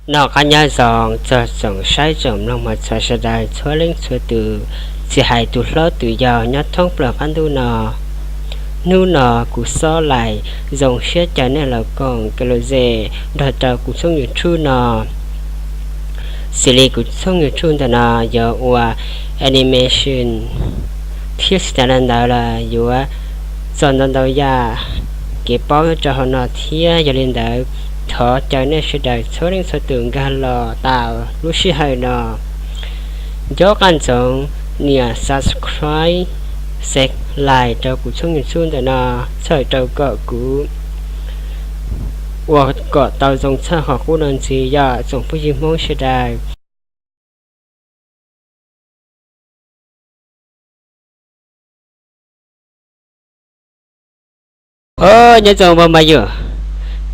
Noj qab nyob zoo txog tsoom saib tsoom mloog mos txhais sawv daws txhua leej txhua tus, tsis hais tus hlob tus yau nyob thoob plaws qab ntuj no. Hnub no kuv Xob Lais zoo siab caw nej los koom ke lom zem nrog rau kuv tshooj YouTube no. Xws li kuv tshooj YouTube ntawm no yuav ua animation thiab tsis tas li ntawd los yuav txog ntau ntau yam kev paub rau hauv no thiab. Yog li ntawd, thov caw nej sawv daws txhua leej txhua tus nkag los tau lub sij hawm no. Nco qab ntsoov nias subscribe, share, like rau kuv tshooj YouTube ntawm no, txhawm rau kom kuv ua kom tau zoo txhawj qhov qub no ntxiv yom tsoom phooj ywg Hmoob sawv daws. Nyob zoo npawg Mas Yuam,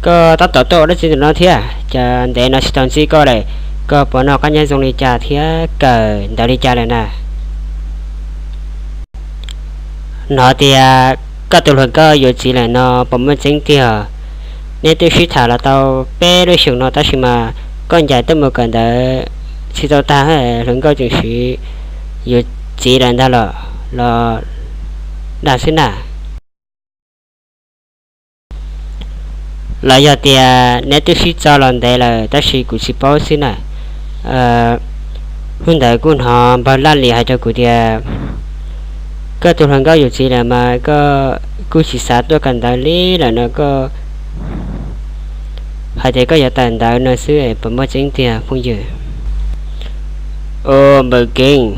koj tab tom tuaj ua dab tsi ntawm no thiab? Cas ntev no tsis tau ntsib koj lawm, koj puas noj qab nyob zoo li cas thiab kawm ntawv li cas lawm na? Hnov tias koj tus hluas nkauj yuav txiv lawm no puas muaj tseeb tiag? Neb twb sib tham los tau peb lub xyoos no tab sis mas koj ncaim tuaj mus kawm ntawv tsis tau tag, hluas nkauj tseem siv yuav txiv lawm ntag los, los dag xwb na? Los yog tias neb twb sib tso los ntev lawm tab sis kuv tsis paub xwb na? Hnub ntawd kuj hnov npawg Laj Lis hais rau kuv tias koj tus hluas nkauj yuav txiv lawm mas koj kuj tsis xav tuaj kawm ntawv li lawm no, koj hais tias koj yuav tawm ntawv no xwb, puas muaj tseeb tiag phooj ywg? Npawg Keeb,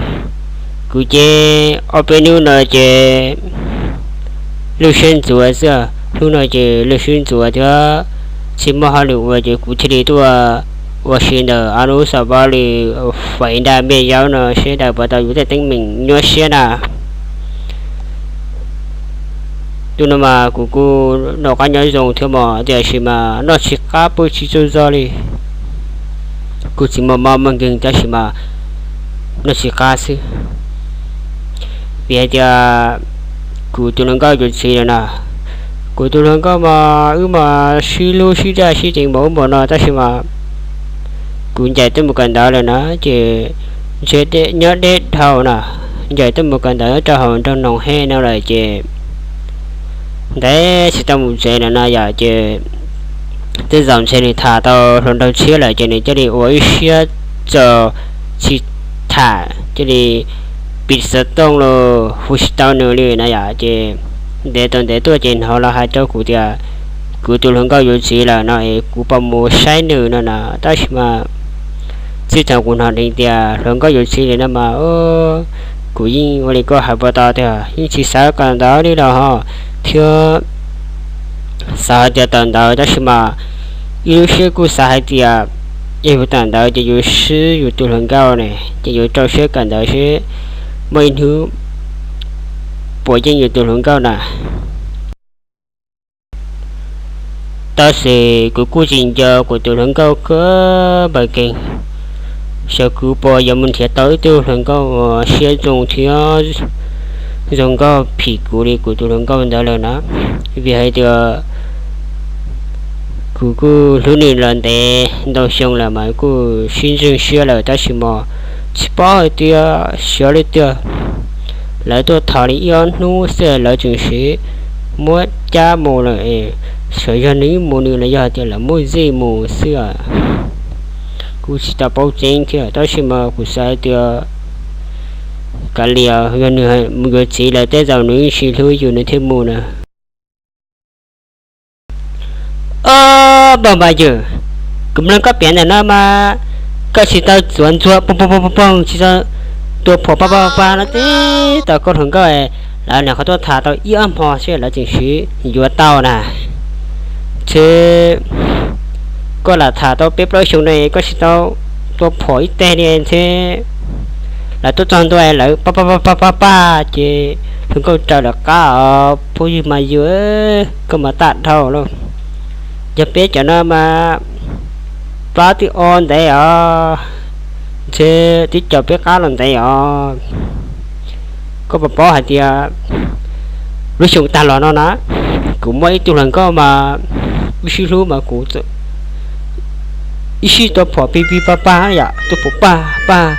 kuv ces ob peb hnub no ces lwj siab ntxuav xwb, hnub no ces lwj siab ntxuav thiab tsis muaj hauj lwm ua ces kuv thiaj li tuaj ua si ntawm ob lub xav pab li fais ntaj mej zaub no seb daws puas tau yus tej teeb meem nyuaj siab na. Tus no mas kuv kuj noj qab nyob zoo thiab mas tiam sis mas noj tsis qab pw tsis tsaug zog li. Kuv txiv mos mos muaj nkeeg tab sis mas noj tsis qab xwb, vim hais tias kuv tus hluas nkauj yuav txiv lawm na. Kuv tus hluas nkauj mas wb mas sib hlub sib dag sib ceev npaum ub npaum no tab sis mas kuv ncaim tuaj mus kawm ntawv lawm na ces ntshe nyob deb dhau na, ncaim tuaj mus kawm ntawv rau hauv nroog Noom Hej no lawm ces ntev tsis tau mus tsev lawm no yom ces tej zaum ntshe nws tham tau hluas nraug tshiab lawm ces nws cia li ua ib siab txo tsis tham, cia li pim xov tooj los hu tsis tau nws li na yom ces ntev tau ntev tuaj ces hnov los hais rau kuv tias kuv tus hluas nkauj yuav txiv lawm no es kuv puas mus saib nws no na, tab sis mas txij thaum kuv hnov dheev tias hluas nkauj yuav txiv li no mas kuv yeej ua li koj hais puas tau tiag, yeej tsis xav kawm ntawv li los ho thiab xav hais tias tawm ntawv tab sis mas ib lub siab kuj xav hais tias yog yus tawm ntawv ces yus swb yus tus hluas nkauj ne, ces yus rau siab kawm ntawv seb muaj ib hnub puas yeej yus tus hluas nkauj na. Tab sis kuv kuj tsis nco kuv tus hluas nkauj kawg npaum kev, xyov kuv puas yuav mus nrhiav tau ib tug hluas nkauj uas siab zoo thiab zoo nkauj phim kuv li kuv tus hluas nkauj ntawd lawm na. Vim hais tias kuv kuj hlub nws los ntev ntau xyoo lawm mas kuj sib ntseeg siab lawm tab sis mas tsis paub hais tias xyov li tiag, lawv tuaj tham li ib ob hnub xwb lawv tseem siv muab cab mus lawm es xyov yog nws mus nws los yog hais tias lawv muab zij mus xwb. Kuv tsis tau paub tseeb thiab tab sis mas kuv xav hais tias kav liam, yog nws mus yuav txiv lawm tej zaum nws yeej tsis hlub yus nws thiaj mus na. Ob npawg Npaj Ywm, kuv mloog koj piav ntawm no mas koj tsis tau txuas ntxuag pog pog pog pog, tsis tau tua phom pab pab pab no tib tau koj hluas nkauj, lawv nyuam qhuav tuaj tham tau ib ob hmo xwb lawv tseem siv yuav tau na. Ces koj lam tham tau peb plaub xyoos no koj tsis tau tua phom ib teg li ntshe lawv tuaj txog ntua lawv pab pab pab pab pab ces hluas nkauj raws lawv qab os phooj ywg Npaj Ywm, koj mas tag dhau lauj. Yog peb cov no mas plab twb o ntev os, ntshe twb caum peb qab los ntev os. Koj puas paub hais tias lub xyoo tag los no na, kuv muaj ib tug hluas nkauj mas wb sib hlub mas kuv ib sij tua phom pig pig pag pag yom, tua phom pag pag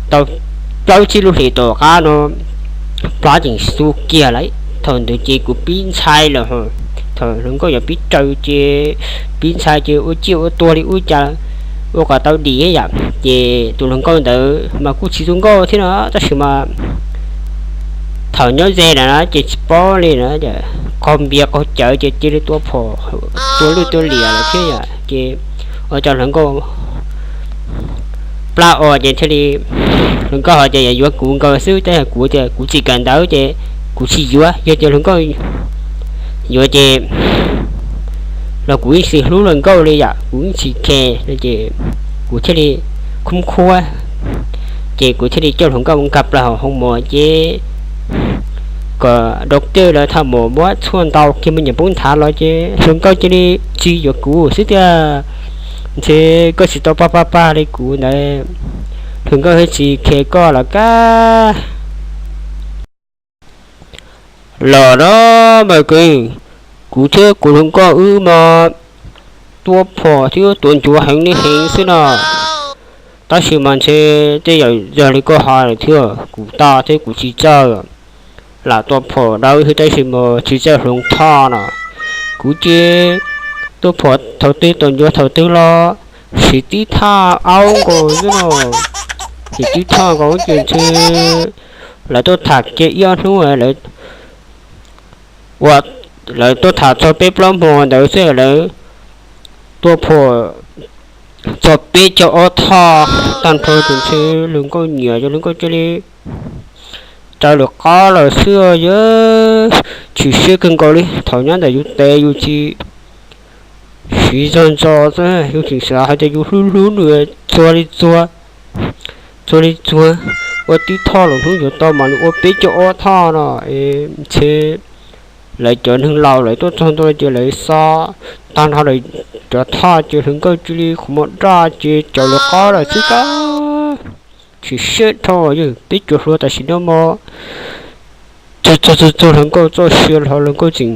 tau plaub tsib lub hlis tom qab no, plab tseem xu kiag lawm. Thaum ntawd ces kuv pib ntshai lawm, thaum hluas nkauj yuav pib raws ces pib ntshai ces ua ciaj ua tuag li ua cas ua kom tau dim yom. Ces tus hluas nkauj ntawd mas kuj tsis zoo nkauj thiab no, tab sis mas thaum nyob ze lawm na ces tsis paub li na, qaug npias qaug cawv ces cia li tua phom, tua lwj tua liam lawm thiab yom. Ces ua cov hluas nkauj plab os ces thiaj li, hluas nkauj ho tias yuav kuv nkaus xwb, tab sis kuv tias kuv tsis kawm ntawv ces kuv tsis yuav. Yog tias hluas nkauj yuav ces los kuv yeej tsis hlub hluas nkauj li yom, kuv yeej tsis khe no ces kuv thiaj li khub khuab, ces kuv thiaj li coj hluas nkauj mus nkag plaws hauv hoo mos ces kom doctor lawv tham mos muab tshuaj ntau kiag me nyuam poob nthav los ces hluas nkauj cia li tsis yuav kuv xwb tiag. Ntshe koj tsis tau pag pag pag li kuv ntawd, hluas nkauj thiaj tsis khe koj los kab. Los no mas koj, kuv thiab kuv hluas nkauj wb mas tua phom thiab tuav ncuav heev li heev xwb no. Tab sis mas ntshe tej yam yog li koj hais lawm thiab, kuv tag thiab kuv tsis txawj, lam tua phom dawb thiab tab sis mas tsis txawj hloov thoj no. Kuv ces tua phom thaum twg tuav ncuav thaum twg los siv tib thaj aub nkaus xwb no. Siv tib thaj nkaus ces ntshe lawv tuaj tham kiag ib ob hnub lawv ua, lawv tuaj tham txog peb plaub hmo ntawd xwb lawv tua phom txog peb caug ob thaj tag nrho ces ntshe hluas nkauj nyiam ces hluas nkauj cia li raws lawv qab lawm xwb. Yog tshwm sim kawg nkaus li, thaum nyob ntawm yus tes yus tsis siv zog ntso xwb, yus tseem xav hais tias yus hlub hlub nws txuag li txuag, txuag li txuag, ua tib thaj los hnub yuav tau mas nws ua peb caug ob thaj no. Ntshe lawv cov neeg laus lawv tuaj txog ntua ces lawv xo tag nrho lawv cov thaj ces hluas nkauj cia li qhov muag daj ces caum lawv qab lawm xwb kab. Tshwm sim dhau, yog peb cov hluas tam sim no mas txog txog txog hluas nkauj txoj sia los hluas nkauj tseem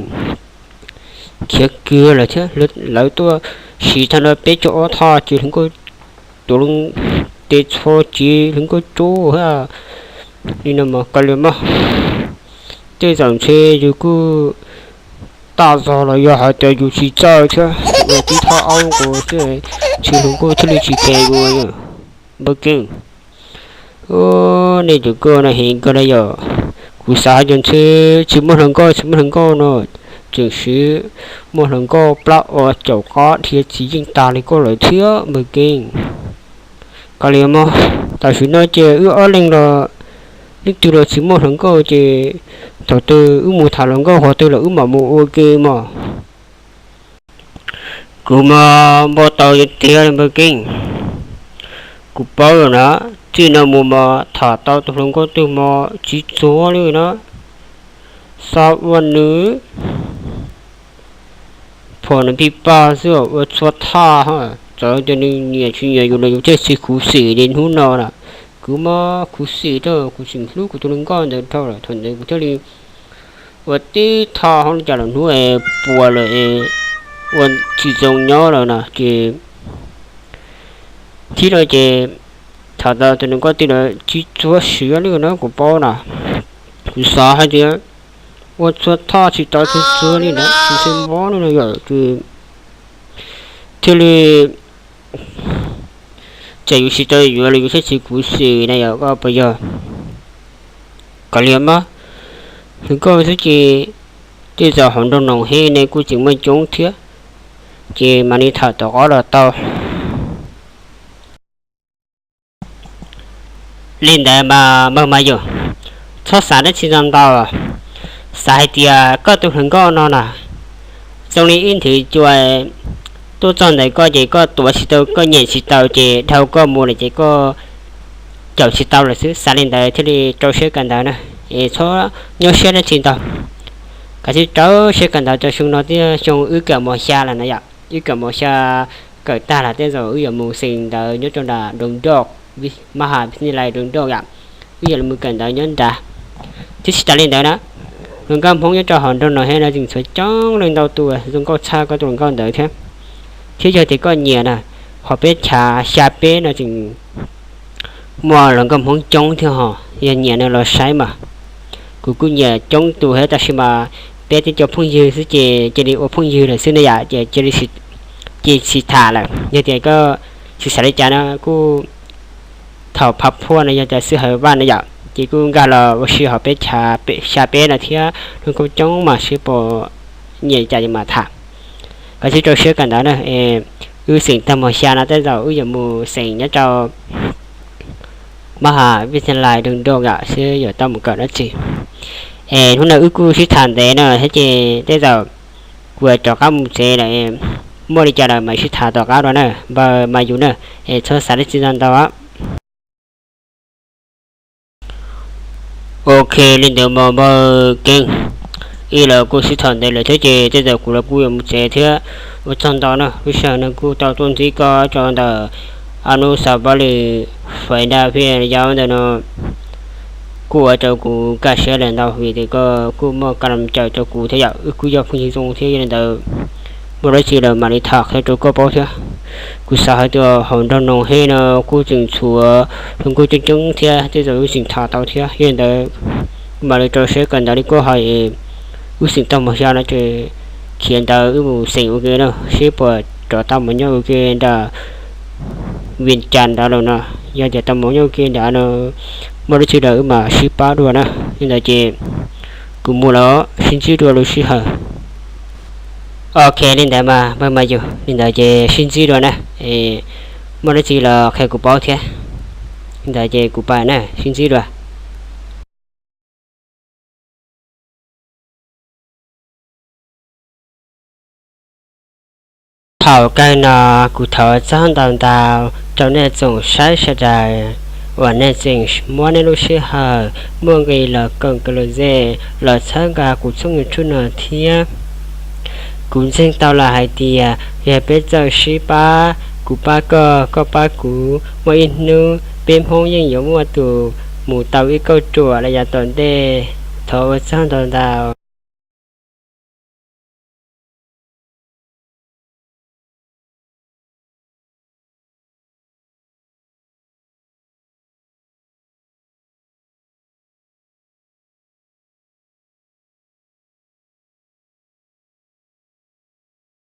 khiav kiag lawm thiab. Lawv tuaj siv tag nrho peb caug ob thaj ces hluas nkauj tuav loo tes txho ces hluas nkauj tsuj thiab. Li no mas kav liam mog, tej zaum ntshe yus kuj tag zog los yog hais tias yus tsis txawj thiab, ua tib thaj aub nkaus xwb, ntshe hluas nkauj thiaj li tsis khe yus. Npawg Keeb, nej cov koj no heev kawg na yom. Kuv xav hais tias ntshe tsis muaj hluas nkauj tsis muaj hluas nkauj no, tseem siv muaj hluas nkauj plab os caum qab dhia txiv yeej tag li koj lawm thiab npawg Keeb. Kav liam mog, tam sim no ces wb ob leeg los leej twg los tsis muaj hluas nkauj ces thaum twg wb mus tham hluas nkauj qhov twg los wb mam mus ua ke mog. Kuv mas npau taws tiag tiag li npawg Keeb. Kuv paub lawm na, txij no mus mas tham tau tus hluas nkauj twg mas tsis txuag li na. Xav ua nws phom nws pig pag xwb ua txhua thaj. Txawm tias nws nyiam tsis nyiam yus los yus thiaj tsis khuv xim li hnub no na. Kuv mas khuv xim rau, kuv tseem hlub kuv tus hluas nkauj ntawd dhau lawm, thaum ntawd kuv thiaj li ua tib thaj hauj lwm cas los hnub es puas lawm es ua tsis zoo nyob lawm na ces thiab no ces tham tau tus hluas nkauj twg lawm tsis txuag siab li na kuv paub na. Kuv xav hais tias ua txhua thaj tsis tau txuag txuag li na, tsis xeeb mob li no yom ces thiaj li txawm yus tsis tau yuav los yus thiaj tsis khuv xim na yom, koj puas yog? Kav liam mog, hluas nkauj xwb ces tej zaum hauv nroog Noom Hej ne kuj tseem muaj coob thiab, ces mam li tham tom qab los tau. Li ntawd mas npawg Maiv Yus, txhob xav dab tsi ntau ntau, xav hais tias koj tus hluas nkauj no na, zoo li ib nthwv cua tuaj txog ntawm koj ces koj tuav tsis tau, koj nyiam tsis tau ces dhau koj mus lawm ces koj caum tsis tau lawm xwb. Xav li ntawd thiaj li rau siab kawm ntawv na, es txhob nyuaj siab dab tsi ntau. Kav tsij rau siab kawm ntawv rau xyoo no thiab xyoo wb kawm mos xya lawm na yom, wb kawm mos xya kawm tag lawm tej zaum wb yuav mus xeem ntawv nyob rau nram Nroog Nroj, Mab Has Vij Nij Lais Nroog Nroj yom, wb yuav los kawm ntawv nyob nrad. Thiab tsis tas li ntawd na, hluas nkauj Hmoob nyob rau hauv nroog no thiab no tseem tshuav coob leej ntau tus zoo nkauj tshaj koj tus hluas nkauj ntawd thiab. Thiab yog tias koj nyiam na, ho peb chav xya peb no tseem muaj hluas nkauj Hmoob coob thiab ho, yog nyiam no los saib mas. Kuv kuj nyiam coob tus thiab tab sis mas peb tib co phooj ywg xwb ces cia li ua phooj ywg lawm xwb ne yom, ces cia li tsis tham lawm. Yog tias koj tsis xav li cas no kuj thaum phav phuaj no yog tias xib hawm Vaj no yom, ces kuj nkag los ua si hauv peb chav xya peb no thiab, hluas nkauj coob mas sib puas nyiam cas mas tham. Koj sib rau siab kawm ntawv na, es wb xeem tag mos xya no tej zaum wb yuav mus xeem nyob rau Mab Has Vij Thaj Lais Doo Doo yom, seb yuav tau mus kawm dab tsi. Es hnub no wb kuj sib tham ntev no thiab ces tej zaum kuv yuav rov qab mus tsev lawm, muaj li cas lawm mam sib tham tom qab dua na npawg Mas Yus na, es txhob xav dab tsi ntau ntau. Ok, li ntawd mas npawg Keeb, wb los kuj sib tham ntev lawm thiab ces tej zaum kuv los kuj yuav mus tsev thiab. Ua tsaug ntau na, lub sij hawm no kuj tau tuaj ntsib koj rau ntawm a nub xav pab li fais dab phi yau ntawm no, kuj ua rau kuv kaj siab lawm ntau vim tias koj kuj muaj kas lam caws rau kuv thiab yom, wb kuj yog phooj ywg zoo thiab. Yog li ntawd muaj dab tsi lawm mam li tham qhia rau koj paub thiab. Kuv xav hais tias hauv nroog Noos Hej no kuj tseem tshuav hluas nkauj coob coob thiab, tej zaum wb tseem tham tau thiab. Yog li ntawd mam li rau siab kawm ntawv li koj hais, wb xeem tag mos xya no ces khiav ntawd wb mus xeem ua ke na, seb puas rov tau mus nyob ua ke nram Vias Cas nrad lawm no. Yog tias tau mus nyob ua ke nrad no, muaj dab tsi lawm wb mam sib pab dua na. Li ntawd ces kuv mus lawm, sib ntsib dua lwm sij hawm. Ok, li ntawd mas npawg Mas Yus, li ntawd ces sib ntsib dua na, muaj dab tsi los qhia kuv paub thiab. Li ntawd ces kuv pais na, sib ntsib dua. Thaum kawg no kuv thov txog ntau ntau rau nej tsoom saib sawv daws uas nej tseem muab nej lub sij hawm muaj nqis los koom kuv lom zem los txhawb nqa kuv tshooj YouTube no thiab. Kuv ntseeg tau los hais tias yog peb txawm sib pab, kuv pab koj, koj pab kuv, muaj ib hnub peb Hmoob yeej yuav muaj tus mus tau ib kauj ruam los yav tom ntej. Thov ua tsaug ntau ntau.